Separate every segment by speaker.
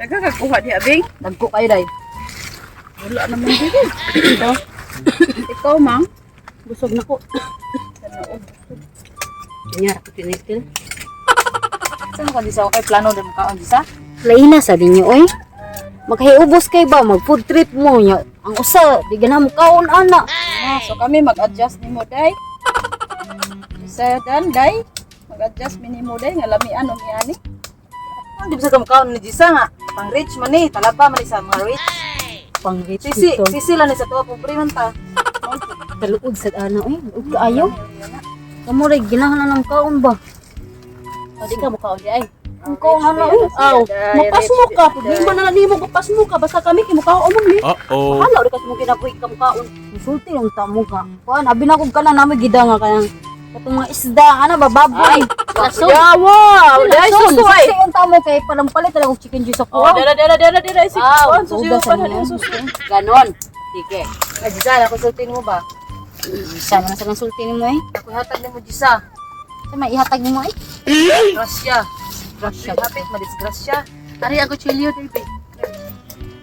Speaker 1: Nagkakakuha diha, Bing.
Speaker 2: Dagko kayo day.
Speaker 1: Wala naman dito. Ikaw, ikaw, Mang.
Speaker 2: Busog na ko.
Speaker 1: Sana og busog.
Speaker 2: Kanya ra ko tinitil. Saan ka di sa kay plano din kaon di sa?
Speaker 3: Laina sa ninyo oy. Maghiubos kay ba mag food trip mo nya. Ang usa di ganahan mo kaon ana.
Speaker 1: Ah, so kami mag-adjust nimo day. Isa dan day. Mag-adjust mi nimo day nga lamian o miani.
Speaker 2: Ang di ba sa kaon ni Jisa nga? Pang rich man ni, talaba man ni sa mga rich.
Speaker 3: Pang rich
Speaker 2: Sisi,
Speaker 3: dito.
Speaker 2: sisi lang ni sa tuwa pobre man ta.
Speaker 3: Kaluod sa ana oy. Ug kaayo. Kamo ray ginahan na ng kaon ba?
Speaker 2: O di ka mo kaon di ay.
Speaker 3: Ang kaon ana oy.
Speaker 2: Aw, mapasmo ka, problema na lang nimo mapasmo ka basta kami kay mukaon man ni.
Speaker 4: Uh-oh.
Speaker 2: Hala ori ka mo kinabuhi ka mukaon.
Speaker 3: Musulti lang ta mo ka. Kuan abi na kog kana nami gida nga kanang katong mga isda ana ba baboy.
Speaker 2: Lason.
Speaker 1: Yawa, day
Speaker 3: Lason.
Speaker 1: susuay.
Speaker 3: Saksi ang tamo kay palampalit talaga og chicken juice ako.
Speaker 1: Oh, dara dara dara dara si
Speaker 2: Aw,
Speaker 1: kuan susuyo
Speaker 3: hugasan
Speaker 1: pa na
Speaker 3: mo.
Speaker 1: yung susuyo.
Speaker 2: Ganon. Sige. Ay Jisa, nakonsultin mo ba?
Speaker 3: Isa man sa sulti nimo eh.
Speaker 2: Ako hatag nimo Jisa.
Speaker 3: Sa may ihatag nimo eh.
Speaker 2: Grasya. Grasya. Hapit madisgrasya.
Speaker 1: Ari ako chilio day, Bing.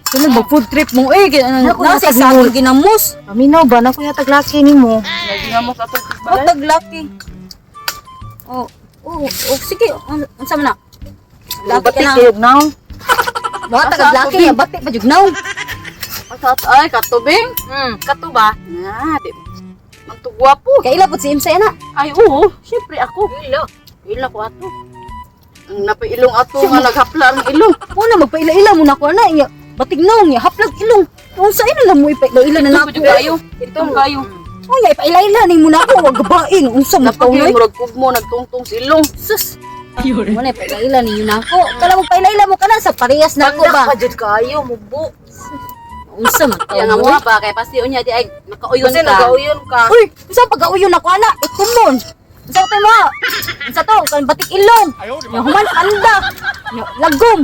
Speaker 3: Sunod mag food trip mo eh.
Speaker 2: Naku,
Speaker 3: Nasa
Speaker 2: hatag
Speaker 3: sa
Speaker 2: nimo.
Speaker 3: akong ginamos.
Speaker 2: Paminaw ba na kuya taglaki nimo?
Speaker 1: Naginamos atong balay.
Speaker 3: Matag lucky. Oh, oh, sige, unsa man na? Lucky ka na.
Speaker 2: Kayo now.
Speaker 3: Bata ka lucky ya, bati pa jud now.
Speaker 1: Asat ay katubing.
Speaker 2: Kato ba?
Speaker 1: Na, di. Mantugwapo.
Speaker 3: Kaila pud si Imsay ana.
Speaker 1: Ay oo, syempre ako.
Speaker 2: Ilo.
Speaker 1: Ila ko ato. Ang napailong ato nga naghapla ang ilong.
Speaker 3: Una magpaila-ila mo na ko ana iya. Batig naong ya, haplag ilong. Unsa ina lang mo ipaila-ila na nako.
Speaker 1: Ito kayo. Ito kayo.
Speaker 3: Oh, ya ipaila-ila ni mo nako wag gabain. Unsa mo
Speaker 1: Napagay
Speaker 3: taon
Speaker 1: murag kugmo nagtungtong sa ilong.
Speaker 3: Sus. Mo na ipaila-ila ninyo nako. Kala mo paila-ila mo kana sa parehas nako ba?
Speaker 2: Pa jud kayo mubo.
Speaker 3: Unsa man
Speaker 1: Kaya
Speaker 3: taon
Speaker 1: nga
Speaker 3: mo?
Speaker 1: mo ba kay pasi unya di ay nakauyon
Speaker 2: Kasi
Speaker 1: ka.
Speaker 2: nagauyon ka.
Speaker 3: Uy, unsa pag-auyon nako ana? Itumon. Unsa to mo? Unsa to? Kan batik ilong. Ya human anda. Ya lagom.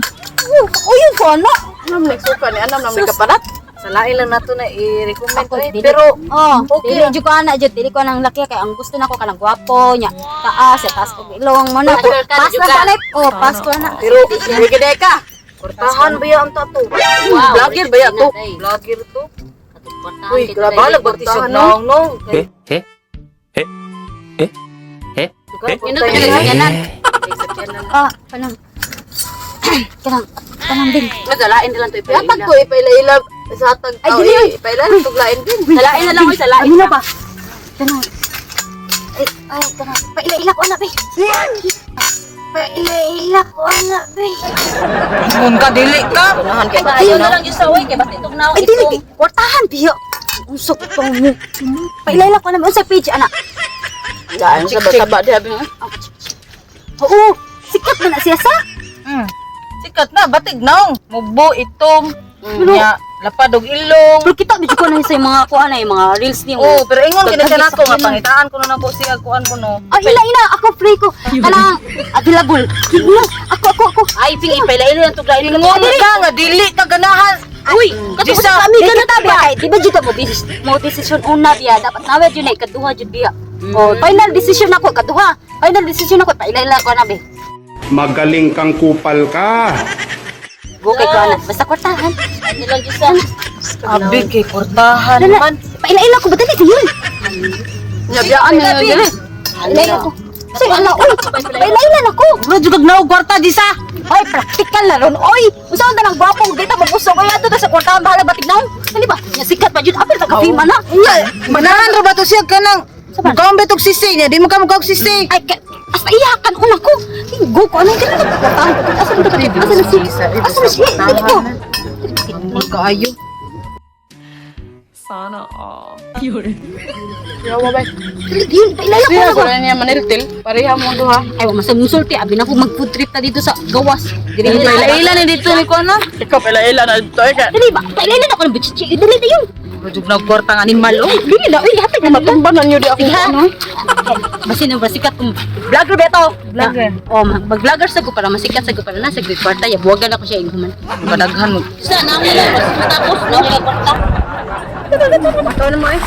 Speaker 3: Oh, uyon ko ana.
Speaker 1: Anam nagsuka ni anam nam nagkaparat.
Speaker 2: Sa lain lang nato na i-recommend
Speaker 3: Ako,
Speaker 2: eh.
Speaker 3: dili.
Speaker 2: Pero
Speaker 3: Oh,
Speaker 2: okay
Speaker 3: okay. Dili jud ko ana jud, dili ko nang laki kay ang gusto nako kanang gwapo nya. Taas, ya taas og ilong mo na.
Speaker 1: Sure ka,
Speaker 3: Pass
Speaker 1: jud
Speaker 3: lang
Speaker 1: ka.
Speaker 3: ko ana. Oh, pass ko ana.
Speaker 1: Pero sige day ka.
Speaker 2: Kortahan ba yan ta to?
Speaker 1: Wow, vlogger ba ya to?
Speaker 2: Vlogger to.
Speaker 1: Uy, grabe
Speaker 2: Balag
Speaker 1: ba
Speaker 2: ba tisog naong no?
Speaker 4: Eh? Eh? Eh? Eh? Eh?
Speaker 1: Sakyanan.
Speaker 3: Ah, kanang kanang kanang ding.
Speaker 1: Nagalain na lang to ipaila. Hatag ko ipaila sa hatag.
Speaker 3: Ay, dili, oy.
Speaker 1: Ipaila tuglain din. Salain na lang oy, salain.
Speaker 3: Ano na ba? Kanang ay, ay, kanang paila-ila ko ana be. Paila-ila ko ana be.
Speaker 2: Ingon ka dili ka.
Speaker 1: Unahan kay
Speaker 3: Ay,
Speaker 1: na lang yung saway kay basta itong naong
Speaker 3: Ay, dili kay kwartahan biyo. Unsa ko tong mo. Paila-ila ko ana unsa page ana?
Speaker 1: Daan sa saba di abi.
Speaker 3: Oo, sikat man na siya sa.
Speaker 2: Sikat na batig naong. Mubo itom.
Speaker 3: Pero-
Speaker 2: Nya lapad og ilong.
Speaker 3: Pero kita medyo ko na sa mga kuan na yung mga reels niya.
Speaker 2: Oh, pero ingon kini siya
Speaker 3: Pagkagi
Speaker 2: nako
Speaker 3: sa
Speaker 2: nga
Speaker 3: akin.
Speaker 2: pangitaan ko na nako siya kuan ko no.
Speaker 3: Ay, ila, ila, ako free ko. Kanang, available. Ila, ako, ako, ako.
Speaker 1: Ay, ping ipaila lang tuglain.
Speaker 2: Ingon ka nga dili ka ganahan.
Speaker 3: Uy,
Speaker 2: Jisa.
Speaker 3: kami ka na tabi. Ay, di ba dito mo, mo decision una biya. Dapat nawe jud na ikaduha jud biya. Oh, final decision ako kaduha. Final decision ako paila ila ko na be.
Speaker 5: Magaling kang kupal ka.
Speaker 3: Go kay ko ana. Basta kwartahan.
Speaker 1: Ano lang Jisa.
Speaker 2: Abi kay kortahan
Speaker 3: Dala,
Speaker 2: man.
Speaker 3: paila ila ko ba dali yun?
Speaker 1: Nyabiyaan na dili.
Speaker 3: Paila ila ko. Say ala, oy, paila ila na ko.
Speaker 2: Bro jud kag naog kwarta di sa.
Speaker 3: Ay, practical na ron. Oy, unsa man nang gwapong dita mabusog ay ato ta sa kwartahan bahala batig naon. Dali ba? Nya sikat pa jud apil ta kape man na.
Speaker 2: Manahan ra ba to siya kanang Mukaon ba tog sisi niya? Di mo ka mukaog sisi.
Speaker 3: Ay, asa iyakan una ko. Go ko anong ganito kwartahan ko. Asa man ka? Asa na si? Asa na si? Dali ko.
Speaker 2: Ang kaayo.
Speaker 6: Sana all.
Speaker 1: Yawa bay.
Speaker 3: Dali yun, pailala ko
Speaker 1: Siya
Speaker 3: na
Speaker 1: ko
Speaker 3: ko.
Speaker 1: na niya maniltil. Pareha mo duha.
Speaker 3: Ay, wa masag musulti abi na ko mag food trip ta dito sa gawas. Dili
Speaker 2: Ila na dito ni kuan na.
Speaker 1: Ikaw paila na dito ay ka.
Speaker 3: Dali ba? Pailala na ko ng bichichi. Dali na yun.
Speaker 2: Bro jud naog kwarta nga animal oh.
Speaker 3: Dili na, uy, hatag na nila.
Speaker 1: Matumban na niyo di ako.
Speaker 3: Sige ha. Basin ang basikat kung vlogger beto.
Speaker 2: Vlogger.
Speaker 3: Oh, mag-vlogger sa ko para masikat sa ko para nasa ko kwarta ya buwagan ako siya inghuman.
Speaker 2: Kadaghan mo.
Speaker 3: Sa na mo lang matapos no kay kwarta.
Speaker 1: Ikaw na mo eh.